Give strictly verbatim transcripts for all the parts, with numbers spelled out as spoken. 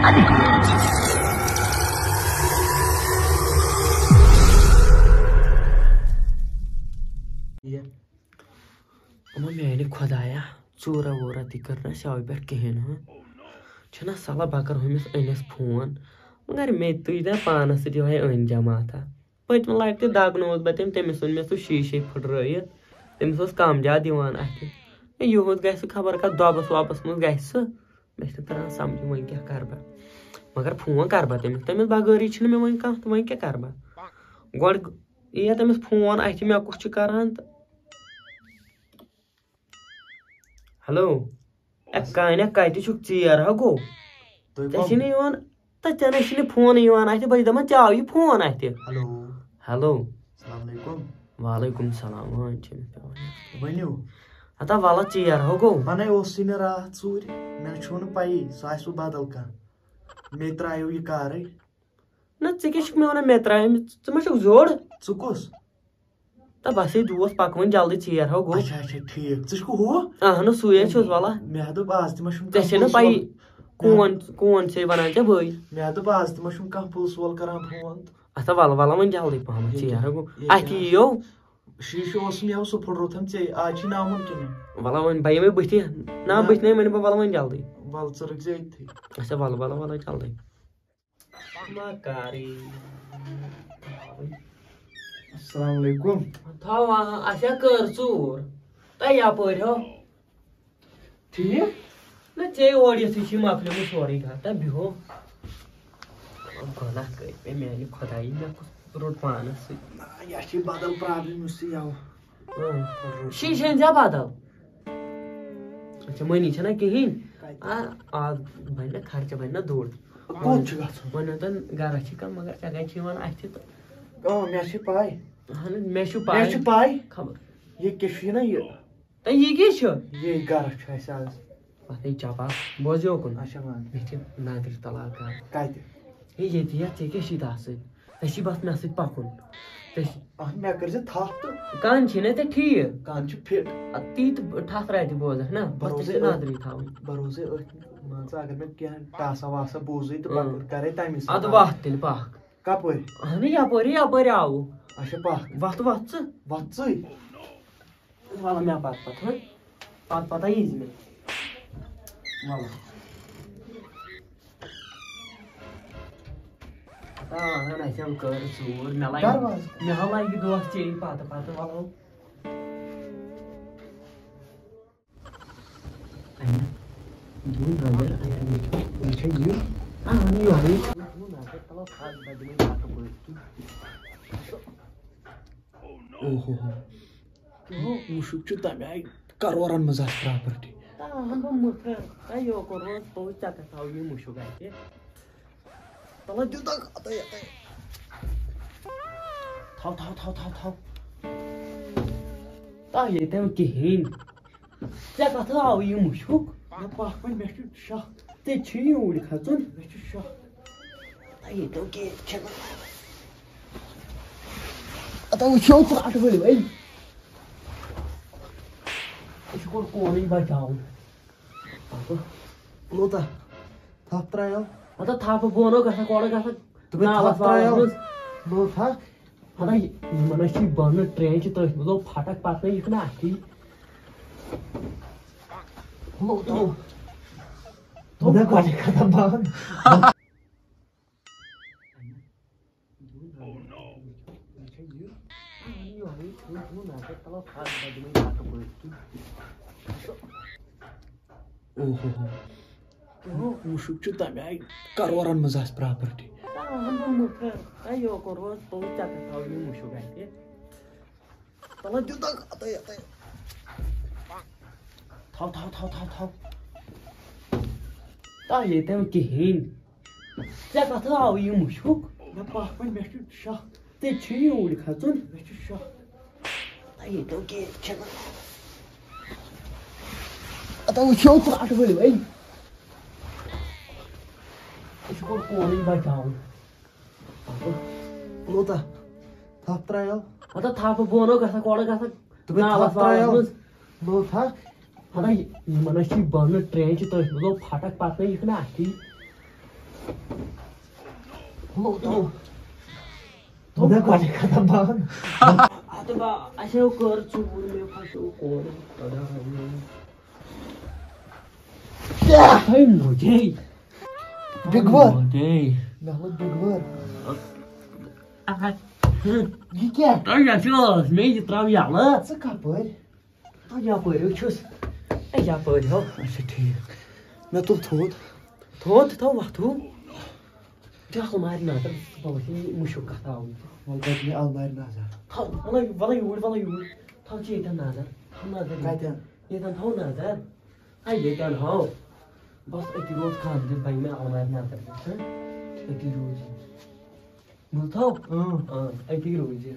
یہِ۔ اما میانہِ خۄدایا، ژوٗرا ووٗرا تہِ کٔر نہٕ سیوِ پٮ۪ٹھ کِہیٖنۍ، ہاں؟ چھُنہ صلاح بہٕ کَرٕ ہُمِس أنِس فون، مگر مےٚ تہِ تُج نہ پانَس سۭتۍ یِہوٚے أنۍ جماعتا۔ پٔتمہِ لَٹہِ تہِ دَگنووُس بہٕ تٔمۍ، تٔمِس اوٚن مےٚ سُہ شیٖشے پھٕٹرٲیِتھ، تٔمِس اوس کَم زیادٕ یِوان اَتھِ۔ ہے، یِہُس گژھِ سُہ خبر کَتھ دۄبَس وۄبَس منٛز گژھِ سُہ، مےٚ چھِنہٕ تَران سَمجھی وۄنۍ کیٛاہ کَرٕ بہٕ۔ مگر فون کَرٕ بہٕ تٔمِس، تٔمِس بغٲرٕے چھِنہٕ مےٚ وۄنۍ کانٛہہ تہٕ وۄنۍ کیٛاہ کَرٕ بہٕ؟ گۄڈٕ یِیہِ تٔمِس فون اَتھِ، مےٚ کُس چھُ کَران تہٕ۔ ہیلو۔ اے کانیہ، کتہِ چھُکھ ژیر ہا گوٚو؟ تُہۍ ژےٚ کم؟ چھُے نہٕ یِوان، تہٕ ژےٚ نَے چھُے نہٕ فونٕے یِوان اَتھِ، بہٕ چھُس دَپان ژےٚ آو یہِ فون اَتھِ۔ ہیلو۔ ہیلو۔ السلام علیکم۔ وعلیکم السلام، وۄنۍ چھُ مےٚ پٮ۪وان۔ ؤنِو۔ ہتا وَلہٕ ژیر ہا گوٚو۔ وَنے اوسُے نہٕ راتھ ژوٗرِ، مےٚ چھُو نہٕ پَیی، سُہ آسہِ وۄنۍ بدل کانٛہہ۔ مےٚ ترٛایو یہِ کارٕے۔ نہ، ژےٚ کیٛاہ چھُکھ مےٚ وَنان، مےٚ ترٛایہِ أمِس، ژٕ ما چھُکھ زوٚڑ؟ ژٕ کُس؟ تہٕ بَس ہے دوس، پَکھ وۄنۍ جلدی، ژیر ہو گوٚو۔ اچھا، اچھا، ٹھیٖک۔ ژٕ چھُکھ ہُہ؟ اَہنُو، سُے ہے چھُس وَلہ۔ مےٚ دوٚپ، آز تہِ ما چھُم ژےٚ کانٛہہ چھے نہٕ پُلسہٕ پَیی، وول-، کون، کون چھے وَنان ژےٚ بٕے؟ مےٚ دوٚپ، آز تہِ ما چھُم کانٛہہ پُلسہٕ وول کَران فون تہٕ۔ اَتھا وَلہٕ، وَلہٕ وۄنۍ جلدی پَہَم، ییٚکیٛاہ، ژیر ہو گوٚو۔ ییٚکیٛاہ۔ اَتھِ یِیو۔ شیٖشہٕ اوسُم یَوٕ سُہ پھُٹروتھَم ژےٚ، آز چھی ناوُن کِنہٕ؟ وَلہٕ وۄنۍ بہٕ یِمَے بٕتھِ، نہ، نہ۔ بٕتھِ نَے وَنہٕ بہٕ، وَلہٕ وۄنۍ جلدی۔ وَلہٕ ژٕ رُکۍ زِ أتھی۔ اچھا، وَلہٕ، وَلہٕ، وَلہٕ جلدی۔ ما کاری۔ السلام علیکم۔ تھاو، آ، اچھا، کر ژوٗر۔ تۄہہِ یپٲرۍ ہو۔ ٹھیٖک۔ نہ، ژےٚ اورٕ یِتھُے چھُے مۄکلیومُت سورُے کانٛہہ۔ تہٕ بیٚہو۔ گۄناہ کٔرۍ مےٚ میانہِ خۄدایہِ، مےٚ کُس روٚٹ پانس سۭتۍ۔ نہ، یہِ چھِ بدل problem یُس ژٕ یَوٕ۔ اۭں۔ شیٖشہٕ أنۍ زِ بدل۔ اچھا، مٔنی چھَنہ کِہیٖنۍ۔ کَتہِ؟ آ، آز بَنہِ نہ خرچہٕ، بَنہِ نہ دوٚر۔ کوٚت چھُ گژھُن؟ وۄنۍ نہٕ تَن گَرَس چھِ کَم، مگر ژےٚ کَتہِ چھِ یِوان اَتھِ تہٕ۔ اۭں، مےٚ چھِ پَے۔ اَہَن حظ، مےٚ چھُ پَے۔ مےٚ چھِ پَے۔ خبر۔ یہِ کیٛاہ چھُ یہِ نہ یہِ؟ تہٕ یہِ کیٛاہ چھُ؟ یہِ گَرَس چھُ اَسہِ آز۔ اَتھ ہے چَپا، بوز یوکُن۔ اچھا، وَن۔ مےٚ چھِ نَدرِ طلاق کَرٕنۍ۔ کَتہِ؟ ہے، ییٚتی یَتھ، ژےٚ کیٛاہ چھُے تَتھ سۭتۍ؟ ژےٚ چھی بس مےٚ سۭتۍ پکُن۔ ژےٚ چھی اَتھ مےٚ کٔرۍ زِ تھپھ تہٕ۔ کن چھے نہ ژےٚ ٹھیٖک؟ کن چھِ fit۔ اَدٕ تی تہٕ ٹھتھ راے تہِ بوزکھ نہ، بس بہٕ ژےٚ روزے چھِ أتھۍ، نظرٕے تھاوٕنۍ۔ بہٕ روزے أتھۍ منٛز، ژٕ اگر مےٚ کینٛہہ ٹاسا واسا بوزُے تہٕ بہٕ اۭں۔ کرے تَمی سۭتۍ اَدٕ کَتھ۔ وَتھ تیٚلہِ پکھ۔ کَپٲرۍ؟ اہنُے یپٲری، یپٲرۍ آوُ۔ اچھا پکھ۔ وَتھ، وَتھ ژٕ۔ وَتھ ژٕے۔ وَلہٕ مےٚ پَتہٕ پَتہٕ، ہہ؟ پَتہٕ پَتہٕ یی زِ مےٚ۔ وَلہٕ۔ آ، اَہَن، اَسہِ ہَم کٔر ژوٗر۔ مےٚ لَگہِ، دروازٕ۔ مےٚ ہَم لَگہِ دۄہ ژیٚے پَتہٕ پَتہٕ، وَلہٕ۔ اَمہِ دوٗر نظر، اَتہِ وٕچھو، یہِ چھا یہِ؟ آ، اَہَن، یِہوٚے۔ نظر تَلو کھَس، بہٕ دِمَے پَتہٕ بٔتھۍ کِنۍ۔ اوہ ہو ہو۔ مُشُک چھُ تَمہِ آیہِ کرورن منٛز آسہِ property۔ تاہم بہٕ مُکھر، تۄہہِ یوکُن روز پوٚز، ژےٚ کتھ آو یہِ مُشُک اَتہِ؟ تَلہٕ دیُتکھ اَتَے، اَتَے۔ تھاو، تھاو، تھاو، تھاو، تھاو۔ تۄہہِ ییٚتٮ۪ن کِہیٖنۍ۔ ژےٚ کتھ آو یہِ مُشُک؟ مےٚ پکھ وۄنۍ، مےٚ چھُ شک۔ ژےٚ چھُے یوٗرۍ کھژُن۔ مےٚ چھُ شک۔ تۄہہِ ییٚتٮ۪ن کِہیٖنۍ چھُنہٕ۔ اَتھ وٕچھو ژاٹہٕ ؤلۍ وۄنۍ۔ یہِ چھُ گۄڈٕ کونٕے بچاوُن۔ لوٚت ہا؟ تھپھ ترٛایو۔ ہتا تھپھ بۄن اوس گژھان، کورٕ گژھان دوٚپمَے نالَس تھپھ ترٛایو۔ والَس منٛز۔ لوٚت ہا؟ ہتا یہِ، یِمَن ٲسۍ یہِ بۄنہٕ ٹرٛینچہِ تٔتھۍ منٛز، لوٚگ پھٹک پَتہٕ نہٕ یہِ چھُنہٕ اَتھٕے۔ لوٚت ہا؟ دوٚپمَے گۄڈَے ختم بنٛد۔ اوہ ہو ہو۔ مُشُک چھُ تَمہِ آیہِ کرورن منٛز آسہِ property۔ تاہم بہٕ مُکھر، تۄہہِ یوکُن روز پوٚز، ژےٚ کتھ آو یہِ مُشُک اَتہِ؟ تَلہٕ دیُتکھ اَتَے، اَتَے۔ تھاو، تھاو، تھاو، تھاو، تھاو۔ تۄہہِ ییٚتٮ۪ن کِہیٖنۍ۔ ژےٚ کَتھ آو یہِ مُشُک؟ مےٚ پَکھ وۄنۍ، مےٚ چھُ شَکھ۔ ژےٚ چھُے یوٗرۍ کھَژُن۔ مےٚ چھُ شَکھ۔ تۄہہِ ییٚتٮ۪ن کِہیٖنۍ چھُنہٕ۔ اَتھ وٕچھو ژاٹہٕ ؤلۍ وۄنۍ۔ یہِ چھُ گۄڈٕ کونٕے بَچاوُن۔ کوٗتاہ؟ تھپھ ترٛایو؟ مطلب تھپھ بۄن اوس گژھان، کورٕ گژھان دوٚپمَے نالَس تھپھ والَس ترٛایو۔ منٛز۔ لوٚت ہا؟ مطلب یِمَن ٲسۍ یہِ بۄنہٕ ٹرٛینچہِ تٔتھۍ منٛز لوٚگ پھٹک، پَتہٕ نہٕ یہِ چھُنہٕ اَتھٕے۔ ہُلو تو. خدا کۄلہِ کھسان پان. اَدٕ با، اَسہِ ہو کٔر ژوٗر، مےٚ پھَسیو کورٕ. خدا ہٲوِن. کیٛاہ؟ تۄہہِ لوٚجے. بِگوَر. لوٚجے. مےٚ لوٚگ بِگوَر. اَہَ. یہِ کیٛاہ؟ تۄہہِ کیٛاہ چھُ؟ مےٚ یہِ ترٛاو یَلہٕ. ژٕ کَپٲرۍ؟ تہٕ یپٲرۍ حظ چھُس. اے، یپٲرۍ ہو. اچھا، ٹھیٖک. مےٚ تُل تھوٚد. تھوٚد تھاو وۄتھُن. دِ المارِ نظر، ژٕ وَلہٕ یہِ مُشُک کَتھ آوُے ژےٚ. وَلہٕ بہٕ دِمہٕ المارِ نظر. تھاو، وَلہٕ، وَلہٕ یوٗرۍ، وَلہٕ یوٗرۍ. تھاو ژٕ ییٚتٮ۪ن نظر. تھاو نظر ییٚتٮ۪ن؟ ییٚتٮ۪ن تھاو نظر. اے، ییٚتٮ۪ن ہاو. بَس أتی روز کَن دِ، بَنہِ مےٚ المارِ نظر دِتھ، ہہ؟ أتی روز یہِ. بہٕ تھاو؟ اۭں۔ اۭں، أتی روٗزِ۔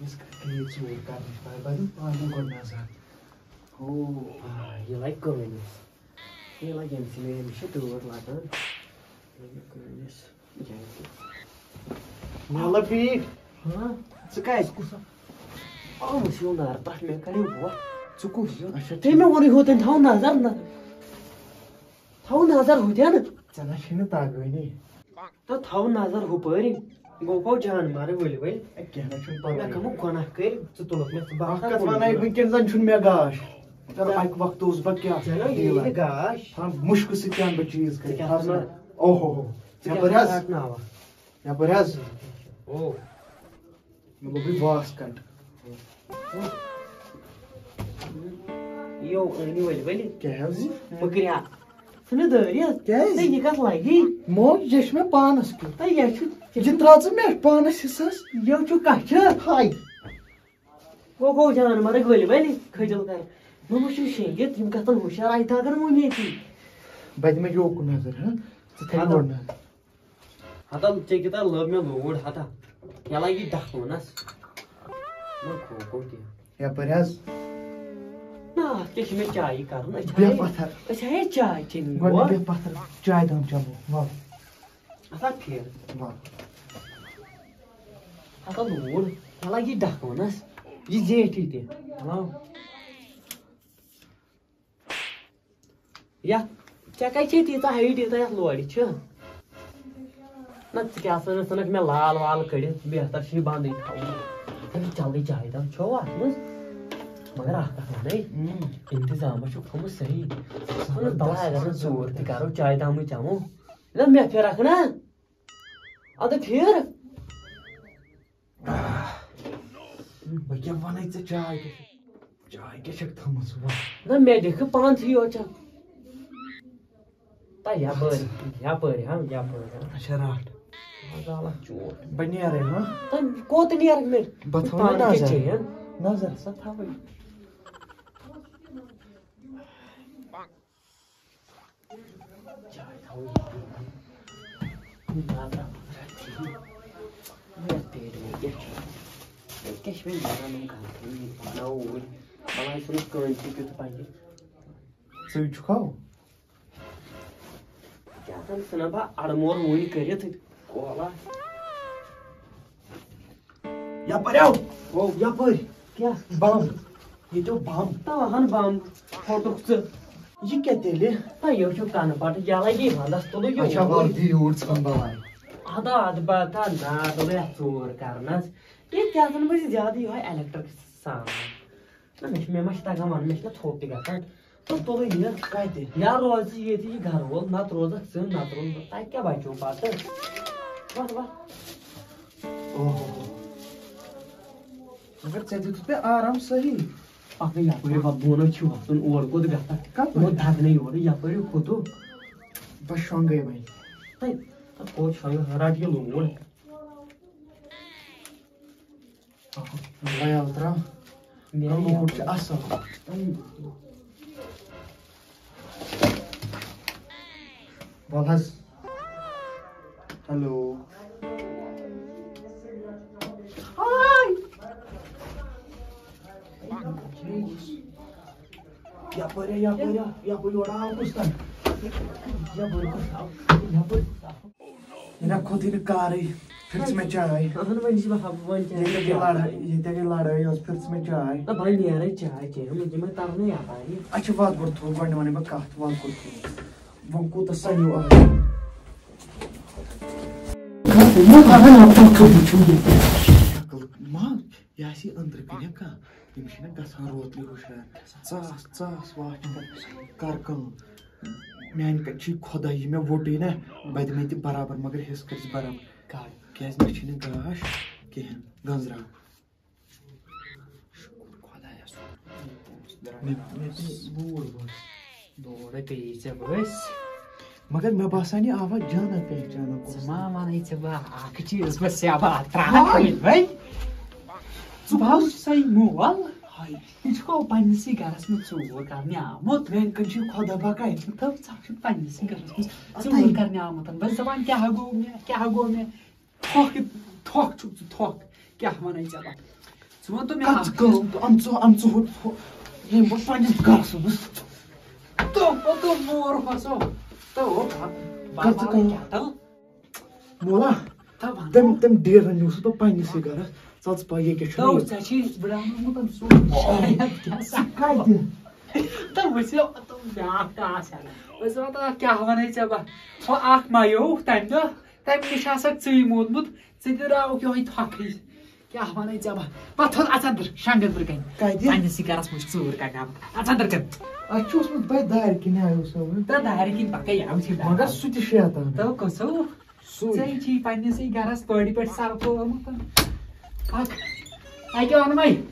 أمِس کَتہِ گٔیے ژوٗر کَرنٕچ پَے؟ بہٕ دِمہٕ پانہٕ گۄڈٕ نظر۔ ہو۔ آ، یہِ لَگہِ کٲنِس۔ یہِ لَگہِ أمِس، مےٚ، أمِس چھِ ٹٲٹھ لَگان۔ یہِ لَگہِ کٲنِس۔ یہِ لَگہِ۔ مےٚ لَگ پیٖٹھ۔ ہاں؟ ژٕ کَتہِ؟ کُس؟ آ، مےٚ چھُ یُن نار، تَتھ مےٚ کَریو وۄتھ۔ ژٕ کُس؟ اچھا، ژےٚ مےٚ ووٚنُے ہوتَن تھاو نظر نہ۔ تھاو نظر ہوتٮ۪ن۔ ژےٚ نہ چھے نہٕ تگٲنی۔ تہٕ تھاو نظر ہُپٲرۍ۔ گوٚو پَو جان مارٕ ؤلۍ ؤلۍ۔ اے، کینٛہہ نہ چھُنہٕ مےٚ پرواے۔ کَمو گۄناہ کٔرۍ، ژٕ تُلُکھ مےٚ ژٕ اکھ باکھ کتھ وَنَے، وٕنکیٚن زَن چھُنہٕ مےٚ گاش۔ ژےٚ اَکہِ وقتہٕ اوسُس بہٕ کیٛاہ ژےٚ نہ یی ڈیٖلَر۔ نہٕ گاش۔ ہاں، مُشکہٕ سۭتۍ کیٛاہ بہٕ چیٖز ژٕ کَرٕ۔ کیٛاہ ژٕ نہ، اوہو ہو۔ ژٕ کیٛاہ یَپٲرۍ حظ۔ رَٹناوَکھ؟ یَپٲرۍ حظ۔ او۔ مےٚ لوٚگُے واس کَٹ۔ یو أنۍ ؤلۍ ؤلۍ۔ کیٛاہ حظ؟ مٔکریا۔ ژٕ نہٕ دٲرِتھ۔ کیٛازِ؟ ہے، یہِ کَتھ لَگی؟ موج، یہِ چھِ مےٚ پانَس کیُتھ۔ ہے، یہِ چھُ، یہِ ترٛاو ژٕ مےٚ پانَس حِصَس۔ یہِ چھُ کَچھہِ۔ ہاے۔ گوٚو، گوٚو جان مَرٕگ ؤلۍ ؤلۍ کھٔجِل کَر۔ نہ وٕچھِو شیٚنٛگِتھ، یِم کَتھَن ہُشار آیہِ تَگَن وۄنۍ ییٚتی۔ بہٕ دِمَے یوکُن نظر، ہہ؟ ژٕ تھٲے ہَتَن۔ یور نظر۔ ہتا ژےٚ کیٛاہ تام لٔب مےٚ لوٗر ہتا۔ یہِ لگی ڈکھوٗنس۔ نہ کھو کھو تہِ۔ یپٲرۍ حظ۔ نہ، اتھ کیٛاہ چھِ مےٚ چایی کرُن؟ أسۍ بیٚہہ آیے، پتھر۔ أسۍ آیے چاے چیٚنہِ گۄڈٕ یور۔ بیٚہہ پتھر، چاے دام چمو، وَل۔ ہتا پھِر۔ وَل۔ ہتا لوٗر، یہِ لگی ڈکھوٗنس۔ یہِ زیٹھی تہِ۔ وَل۔ یَتھ ژےٚ کَتہِ چھے تیٖژاہ height ییٖژاہ یَتھ لورِ چھِ؟ نہ، ژٕ کیٛاہ سا ٲسٕنَکھ مےٚ لال وال کٔڑِتھ، بہتر چھُ یہِ بنٛدٕے تھاوُن۔ اگر جلدی چایہِ دام چھو اَتھ منٛز، مگر اَکھ کَتھ وَنَے، اۭں۔ اِنتظامَس چھُکھ تھوٚمُت صحیح۔ ژٕ وَنَکھ بَلاے، اگر نہٕ ژوٗر تہِ کَرو، چایہِ دامٕے چٮ۪مو۔ نہ، مےٚ پھِرَکھ نہ۔ اَدٕ پھِر۔ آہ، بہٕ کیٛاہ وَنَے ژےٚ، چاے کیٛاہ چھِ، چاے کیٛاہ چھَکھ تھٲومٕژ وۄنۍ؟ نہ، مےٚ دِکھ پانسٕے یوت چھَکھ۔ تہ یَپٲرۍ، یَپٲرۍ ہا، یَپٲرۍ ہا۔ اچھا، رَٹھ۔ مزالہ چوٹ۔ بہٕ نیرَے، ہاں؟ تہ کوٚت نیرَکھ مےٚ؟ بہٕ تھاوٕ پانہٕ نظر۔ کِچَن۔ نظر سا تھاوٕے۔ چاے تھاوو ییٚتی۔ نظرا وظرا کِہیٖنۍ۔ یَتھ پیٹہِ منٛز کیٛاہ چھُ؟ ییٚتہِ کیٛاہ چھِ مےٚ نظرن ہُنٛد غلطی؟ یہِ بناوو اوٗرۍ۔ بلاے ژھٕنُس کٲنٛسہِ تہِ تیُتھ پنٛجہِ۔ ژٕے چھُکھ ہاو؟ کیٛاہ زَن ژھٕنہٕ بہٕ اَڑٕ مور وُنہِ کٔرِتھ کولا۔ یپٲرۍ آو۔ او۔ یپٲرۍ۔ کیٛاہ؟ بم۔ ییٚتہِ اوس بم۔ تاہن بم۔ پھوٹُکھ ژٕ۔ یہِ کیٛاہ تیٚلہِ؟ تہٕ یہِ چھُ کنہٕ پٹہٕ یَلَے یی وَندَس تُلُو یہِ اچھا، اوٗرۍ۔ وَل دِ یوٗرۍ ژھٕن بلاے۔ اَدٕ اَدٕ بہٕ کَر نار تُلُو یَتھ ژوٗر کَرنَس۔ یہِ کیٛاہ زَن بہٕ زیادٕ یِہوٚے electric سامان۔ نہ، مےٚ چھُ، مےٚ ما چھُ تَگان وَنُن، مےٚ چھُنہ تھوٚپ تہِ گژھان۔ تہٕ تُلُے یہِ۔ کَتہِ؟ یا روزِ ییٚتہِ یہِ گَرٕ وول، نَتہٕ روزَکھ ژٕ، نَتہٕ روزٕ بہٕ۔ تَتہِ کیٛاہ بَچو پَتہٕ؟ وَتھ، وَتھ۔ اوہو۔ مگر ژےٚ دیُتُتھ مےٚ آرام صحیح۔ پَکھ نہٕ یَپٲرۍ، وَتھ بۄن حظ چھُ وَسُن، اور کوٚت گژھکھ؟ کَپٲرۍ؟ وۄنۍ دَگ نَے یورٕ، یَپٲرۍ کوٚت؟ بہٕ شۄنٛگَے وۄنۍ۔ ہے، تَتھ کوٚت شۄنٛگَکھ، رَٹ یہِ لوٗر۔ بایَل ترٛاو۔ مےٚ لوٗر چھُ اَصٕل۔ وَل حظ۔ ہیلو۔ یَپٲرۍ، یَپٲرۍ، یَپٲرۍ یورٕ آو کُس تام۔ یَپٲرۍ کُس آو؟ یَپٲرۍ کُس آو؟ یہِ نہ کھوٚتُے نہٕ کارٕے، پھِر ژٕ مےٚ چاے۔ اہن، وۄنۍ چھِ بہٕ ہاوان، وۄنۍ کیٛاہ ییٚتہِ گٔے لڑٲے، ییٚتہِ گٔے لڑٲے ٲس، پھِر ژٕ مےٚ چاے۔ نہ، وۄنۍ نیرَے چاے چیٚیہِ، وۄنۍ چھِ مےٚ تَرنٕے یَپٲرۍ۔ اچھا، وَتھ گۄڈٕ تھوٚد، گۄڈٕ وَنَے بہٕ کَتھ، وَتھ گۄڈٕ تھوٚد۔ وۄنۍ کوٗتاہ سَنیو آز۔ شکل ما، یہِ آسہِ أنٛدرٕ کِنۍ کانٛہہ، یِم چھِنہ گژھان روتلہِ ہُشار۔ ژاس، ژاس، واچھ، کر کٲم۔ میانہِ کَتھِ چھُے خۄداے، یہِ مےٚ ووٚٹُے نہ، بہٕ دِمے تہِ برابر، مگر حِصہٕ کٔرۍ زِ برابر۔ کر؟ کیازِ مےٚ چھِنہٕ گاش کِہیٖنۍ، گٔنٛزراو۔ شُکُر خۄدایَس کُن۔ مےٚ، مےٚ پیٚیہِ بوٗر بس۔ بوٗر پیٚیہِ ژےٚ بس۔ مگر مےٚ باسان، یہِ آوا جانا پہچانا کُس۔ ژٕ ما وَنَے ژےٚ بہٕ اَکھ چیٖز، بس یا بہٕ اَتھ ترٛاوٕ ہاے۔ وۄنۍ۔ ژٕ بوز سا یہِ مول۔ ہاے۔ یہِ چھُ پننِسٕے گرس منٛز ژوٗر کرنہِ آمُت۔ میانہِ کِنۍ چھُ خۄدا بکاے۔ دوٚپ، ژٕ چھُکھ پننِسٕے گرس منٛز اَدٕ ژوٗر کرنہِ آمُت۔ بس دپان، کیٛاہ گوٚو مےٚ، کیٛاہ گوٚو مےٚ؟ تھۄکھ، تھۄکھ چھُکھ ژٕ، تھۄکھ۔ کیٛاہ وَنَے ژےٚ بہٕ؟ ژٕ وَن تہٕ مےٚ کر ژٕ اَکھ۔ کٲم، ژٕ اَن ژٕ، اَن ژٕ ہُہ، ہُہ، ییٚمۍ بہٕ پننِس گرس منٛز۔ تو، تو مور ہسو۔ تو، کر ژٕ کٲم۔ کیٛاہ تو؟ مولا، تہٕ وَن تٔمۍ، تہٕ۔ تٔمۍ ڈیرن نیوٗسُس بہٕ پننِسٕے گرس۔ ژَل ژٕ پَے، یہِ کیٛاہ چھُ تو، یہِ؟ ژےٚ چھُے بٕڑاونومُت سُہ شاید کیٛاہ سا۔ کَتہِ؟ تہٕ وٕچھو، تہٕ بیٛاکھ تہٕ آسہِ ہا۔ وٕچھو، تہٕ کیٛاہ وَنَے ژےٚ بہٕ؟ ہُہ اَکھ مَیو تَمہِ دۄہ، تَمہِ نِش ہسا ژٕے موٗدمُت، ژٕ تہِ درٛاوُکھ یِہوٚے تھۄکھٕے۔ کیٛاہ وَنَے ژےٚ بہٕ؟ پَتہٕ تھوٚد اَژ اَندر، شنٛگ أنٛدرٕ کَنہِ۔ کَتہِ؟ پنٛنِسٕے گَرَس منٛز چھُ ژوٗر کَرنہِ آمُت۔ اَژ اَندر کَنہِ۔ اَتہِ چھُ اوسمُت بَے دارِ کِنۍ آیو سُہ وۄنۍ۔ تہٕ دارِ کِنۍ پَکَے یَوٕ چھِ مگر سُہ تہِ شیطان۔ تو کُسو؟ سُے۔ ژےٚ چھِی پننِسٕے گرس پٲڑۍ پٲٹھۍ سرپومُت۔ اکھ، اَتہِ وَنہٕ وَے۔